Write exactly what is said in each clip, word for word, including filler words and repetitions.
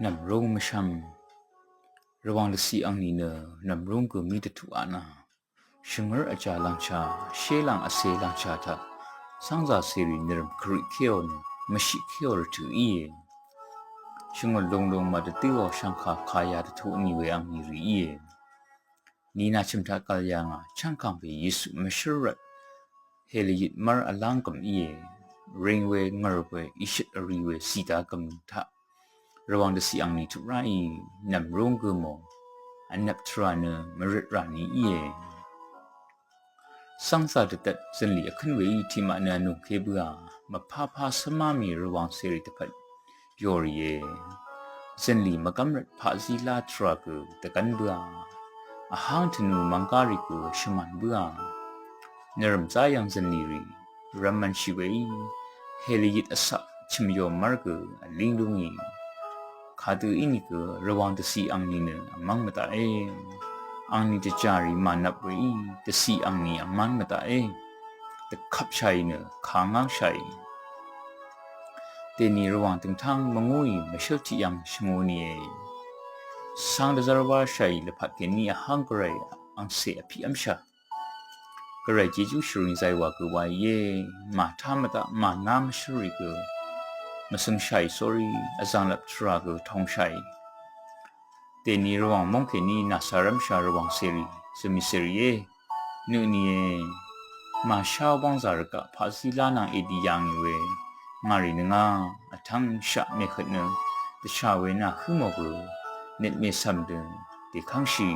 Nv̀mrúng mvshv́m. Rvwàng dvciq ang nìnø nv̀mrúng gø mí dvtuq aqnà. Shvngør vjà lv̀ngshà, shélàng vcè lv̀ngshà taq cv́ngzà cèrì nvrv̀m kvriq kéò nø mvshiq kéò rvtø̀ íe. Shvngøt lunglung màdvdǿò shvngkà kàya dvtuq nì we ang nì rì íe. Nìnà chø̀m taq gv̀l yà ngà chv́ngkàng pè Yesu mvshǿr rvt hèlvyit mv́r vláng gø̀m íe. Ring we ngø̀r we ìshøt vri we zìdagø̀m taq Rvwàng dvciq ang nì tuq ráì nv̀mrúng gø mò vnvp tvrà nø mvrøt rà nì íe. Cv́ngzà dvdvt zø̀nlì vkǿn weí tiqmaq nø vnùngké bǿà, mvpápá cv́má mì Rvwàng cèrì dvpvt yòrìe. Zø̀nlì mvgv́m rvt paqzí lá tvrà gø dvgv́n bǿà, vháng tvnù mvnggá rì gø shvmàn bǿà. Nvrv̀m záyv̀ng zø̀nlì rì rvmvnshì weí hèlvyit vcaq chø̀myo mv́r gø vlíng lúngì. Kadø ínìgø Rvwàng dvciq ang nìnø vmv́ng mvdaqé. Ang nì dvjà rì mànvp weí dvciq ang nì vmv́ng mvdaqé. Dvkvpshàì nø kàngángshàì. Dèni Rvwàng dø̀ngtáng mvngúì mvshǿl tiqyv̀ng shvngū nìe. Cáng dvzv́r wáshàì lvpat kèní vháng gvray angcè vpiqv́mshà. Gvray Jejú shvring zaywà gø wàìé, màtá mvdaq màná mvshǿlrì gø mvsøngshàì sórí vzv̀nglvp tvrà gø tongshàì. Dèni Rvwàng móng kèní nàcàrv́mshà Rvwàng cèrì, zø̀mì cèrìé, nø nìe, màshá wv́ngzà rvgaq paqzí lá nvng èdì yà ngì we, ngàrì nøngá, vtv́ng shaq mèhøt nø, dvshà we nàhǿ mò gø, nøt mècv̀m dø, dèkv́ngshì.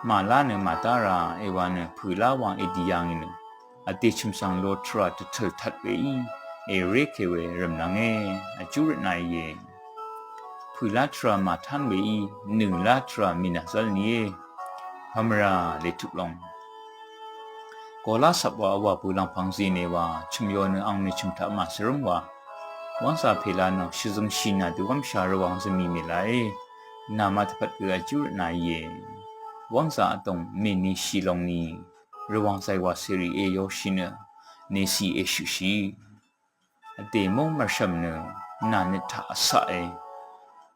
Màlá nø màdá rà èwà nø pø̀lá wang èdì yà ngì nø, vdè chø̀m svng lo tvrà dvtø̀l tvt weí, èrékè we rv̀mlv́ngé, vjú rvtnà íe. Pø̀lá tvrà màtán weí, nø̀lá tvrà mìnàzv́l nìé. Pamvrà lètuq long. Golá cvp wa vwà bø̀ lv̀ngpv̀ng zìnè wa, chø̀myo nø ang mèchø̀m taq màsvrǿng wa. Wv́ngzà pèla nvng shvzøngshì nà døwv́mshà Rvwàng zø̀mì mèlaé. Nàmaq dvpvt gø vjú rvtnà íe. Wv́ngzà vdòng mènishì long ni. Rvwàng zaywà cèrì èyoshì nø. Nècì èshøqshì. Vdè móng mv̀rshv̀m nø. Nà nøt taq vcaqe.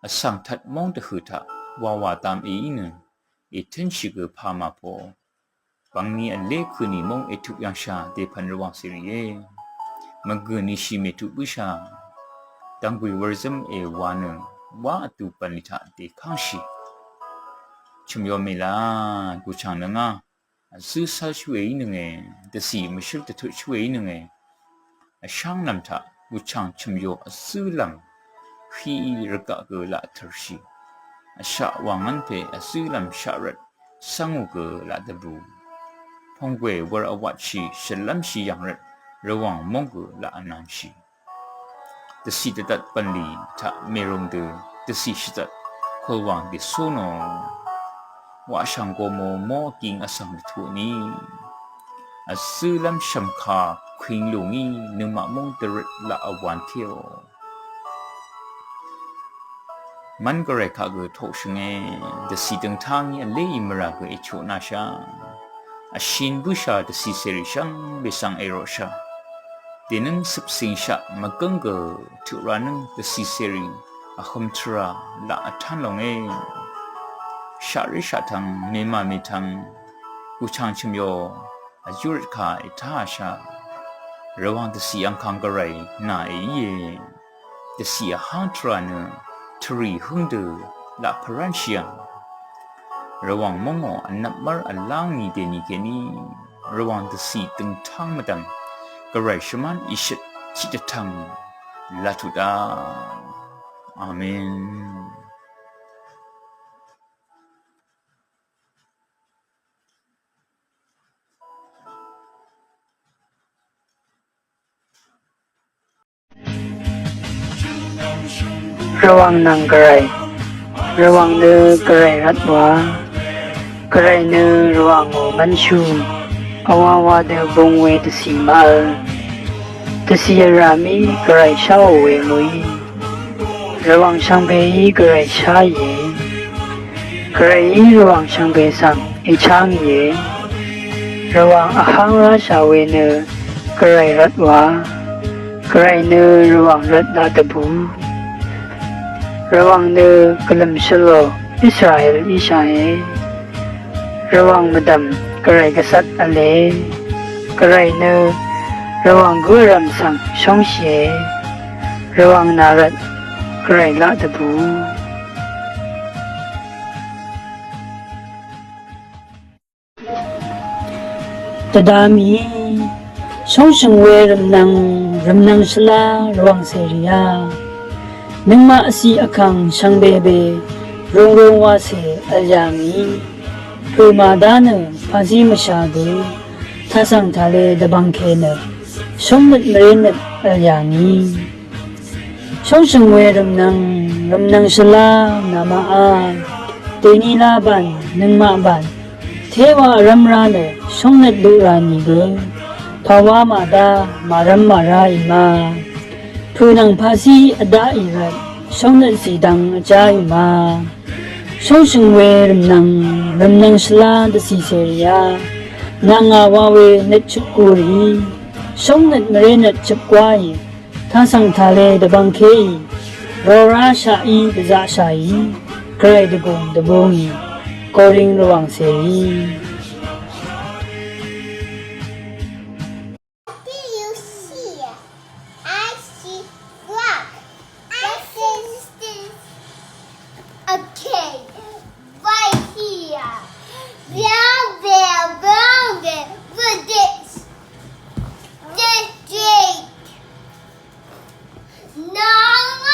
Vsvng tvt móng dvhø̀ taq. Wàwà dam èí nø. Ètǿnshì gø pà màpò. Bv̀ngni vlé kø̀nì móng ètuq yv̀ngshà dèpv̀n Rvwàng cèrìé. Mvgø̀nishì mètuq bǿshà. Dv̀nggùì wūrzǿm èwā nø wá vdù bv̀nlì taq dèkv́ngshì. Chø̀myo mèlá gùchàng nøngá vzǿ cv́l shúèínønge, dvcì mvshǿl dvtut shúèínønge. Vshángnv̀m taq gùchàng chø̀myo vzǿlv̀m híí rvgaq gø laq tø̀rshì. Vshaq wàngv́n pè vzǿlv̀m shaq rvt cv́ngù gø laq dvbù. Pònggwè wur vwatshì shvlv́mshì yv̀ng rvt Rvwàng móng gø laq vnv̄nshì. Dvcì dvdvt bv̀nlì taq mèrung dø dvcì shvzvt kulwàng dèsú nò. Waqshv̀ng gomo mó vging vsvng dvtuq ni. Vzǿlv́m shv̀mkà kwing lù ngí nøngmaq móng dvrøt laq vwān téò. Mv́n gvray kaq gø toqshø̀nge, dvcì døngtá ngí vléì mvrà gø èchoqnashà. Vshin bǿshà dvcì cèrì shvngbe svng èroqshà. Dènǿng cøpcìngshaq mvgǿng gø tøq ranǿng dvcì cèrì vhø̄m tvrà laq vtán longe. Shaqrí shaqtvng mèmà mètvng gùchàng chø̀myo vjúrøt kà ètáashà. Rvwàng dvcì angkàng gvray nà èíe. Dvcì vháng tvrà nø tvrì hǿng dø laq pvrv́nshì yv̀ng. Rvwàng mòngò vnvp mv́r vláng ni dèni kèní Rvwàng dvcì døngtáng mvdv̀m gvray shvmán ìshøt tiqdvtv̀ng laq tuq dá. Amen. Rvwàng nvng gvray. Rvwàng nø gvray rvt wa. Gvray nø Rvwàng ò mv́nshú. Vwāwā dø bung we dvcì mvvl. Dvcì vrà mí gvray sháò we mø̀í. Rvwàng shvngbeí gvray sháìe. Gvrayí Rvwàng shvngbe svng èchá ngìe. Rvwàng vháng ráshà we nø gvray rvt wa. Gvray nø Rvwàng rvt laq dvbù. Rvwàng nø gvlø̀m shøl lò Israel íshàe. Rvwàng mvdv̀m Gvray gvsat v̄le. Gvray nø Rvwàng gǿ vrv̀m svng shóngshìe. Rvwàng nà rvt Gvray laq dvbù. Dvda mì shóngshø̀ng we rv̀mnvng, rv̀mnvng shvlá Rvwàng cèrìá. Nøngmaq vciq vkàng shvngbebe rungrung wacè vl yà ngì. Pø̀ màdá nø pàzí mvshà gø tasv̀ng tàle dvbvngke nø shóngnøt mvrénøt vl yà ngì. Shóngshø̀ng we rv̀mnvng, rv̀mnvng shvlá nàmaqá. Dèní lá bàn, nøngmaq bàn. Téwa vrv́m rá nø shóngnøt luq rà nìgø pàwá màdá màrv́m màrá ì ma. Pø̀nvng pàzí vdaqì rvt shóngnøt zìdvng vjá ì ma. Shóngshø̀ng we rv̀mnvng, rv̀mnvng shvlá dvcì cèrìá. Nà ngà wa we nøt chøpku rì. Shóngnøt mvrénøt chøpkwá ì. Tasv̀ng tàle dvbvngkeí rorá shaqí dvzaqshàí Gvray dvgùng dvbungì Koring Rvwàng cèí. Do you see? I see rock. I see this. Okay, right here. There